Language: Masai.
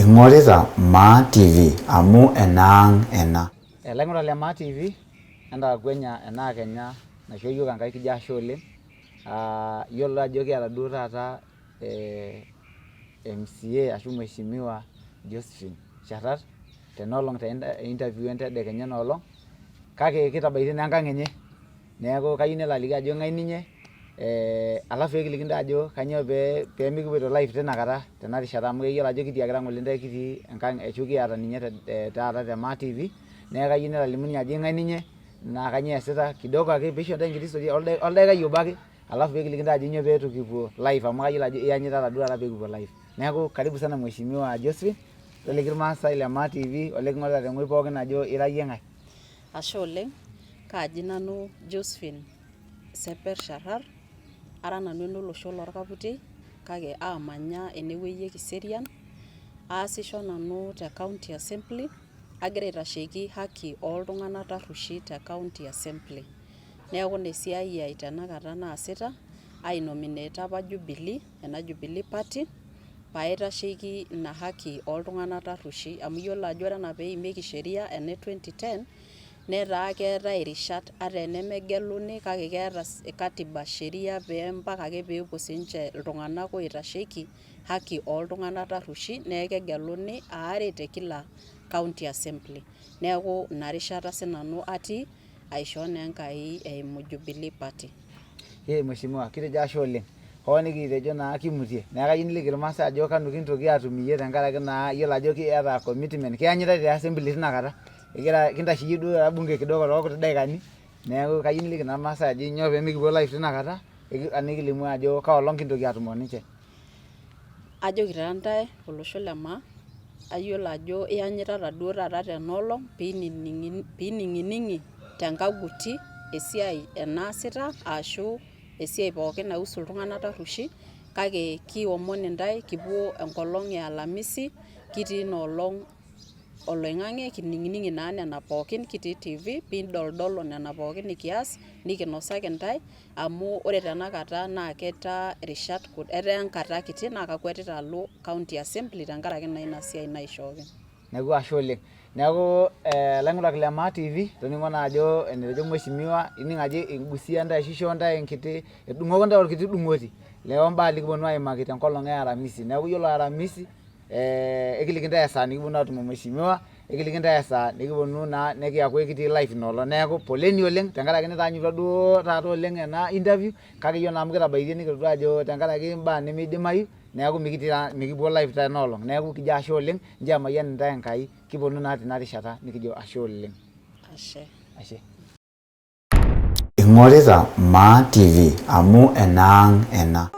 Ing'orita Maa TV amu enaang' ena. Ilaing'urak le Maa TV entakakuenya enaa kenya naishoo iyiook Enkai kijo ashe oleng', iyiolo ajo kiata duo taata MCA ashu mheshimiwa Josephine Sharrat tena olong' te interview entedekenya ena olong' kake kitabaitie naa enkang' enye. Neeku kayieu nelo aliki ajo ng'ae ninye alafu pee kiliki intae ajo kainyoo pee mikipoito live tina kata tena rishata amu keyiolo ajo kitiakita ng'ole intae kitii enkang ashu kiata ninye taata te Maa TV neeku kayieu nelo alimu ninye ajo ng'ae ninye naa kainyoo eesita kidogo ake piisho intae enkiti historia oldaikai obo ake alafu pee kiliki intae ajo nyoo pee eitu kipuo live amu kayiolo ajo iyanyitata duo taata pee kipuo live. Neeku karibu sana mheshimiwa Josephine toliki irmaasai le Maa TV oliking'orita tewueji pookin ajo ira iyie ng'ae. Ashe oleng, kaaji nanu Josephine Seper Sharrar, ara nanu enolosho lorkaputi kake aamanya enewueji e Kiserian, aasisho nanu te county assembly, agira aitasheki haki oltung'anak tarrueshi te county assembly. Neeku ina esiai ai tenakata naasita, ainomineta apa Jubilee, ena Jubilee party, paitasheki ina haki oltung'anak tarrueshi amu iyiolo ajo ore enaa peimieki sheria ena e 2010 netaa keetae irishat ata enemegeluni kake keeta katiba sheria pee mpaka ake peepuo sininche iltung'anak oitasheki haki oltung'anak tarrueshi neeku kegeluni aare te kila county assembly. Neeku ina rishata sinanu atii aishoo naa Enkai eimu Jubilee party. Ee mheshimiwa, kitejo ashe oleng hoo nikitejo naa kimutie, neeku kayieu niliki irmaasai ajo kanu kintoki aatum iyie tenkaraki naa iyiolo ajo iyata commitment kiyanyitae te assembly tinakata egira kintashe iyie duo ira bunge kidogo toorkuti daikani neeku kayieu niliki naa irmaasai ajo nyoo pee mikipuo live tinakata nikilimu ajo kaa olong kintoki atumo oninche. Ajoki taa ntae olosho le maa, ayiolo ajo iyanyitata duo taata tena olong pinining'ining'i tenkaguti esiai enaasita ashu esiai pookin naiusu iltung'anak tarrueshi kake kiomon intae kipuo enkolong e alamisi kitii ina olong oloing'ang'e kinining'ining'i naa nena pookin kitii tv pidoldolo nena pookin nikias nikinosaki intae amu ore tenakata naa ketaa irishat etaa enkata kiti naa kakwetita alo county assembly tenkaraki naa ina siai naishooki. Neeku ashe oleng. Neeku ilaing'urak le Maa TV itoning'o naa ajo enetejo mheshimiwa ining ajo igusia intae ashu ishoo intae enkiti etudung'oko intae orkiti dung'oti loo mbaa nikiponu aimaki tenkolong e aramisi. Neeku iyiolo aramisi ekiliki intae esaa nikiponu atumo mheshimiwa ekiliki intae esaa nikiponu naa nikiaku ekitii live ina olong. Neeku poleni oleng tenkaraki nitaanyutua duo taata oleng ena interview kake iyiolo naa amu kitabaitie nikitodua ajo tenkaraki imbaa nemeidimayu neeku mikitii mikipuo live tena olong. Neeku kijo ashe oleng, nchoo emayian intae Enkai, kiponu naa tina rishata nikijo ashe oleng. Ashe. Ashe. Ing'orita Maa TV amu enaang' ena.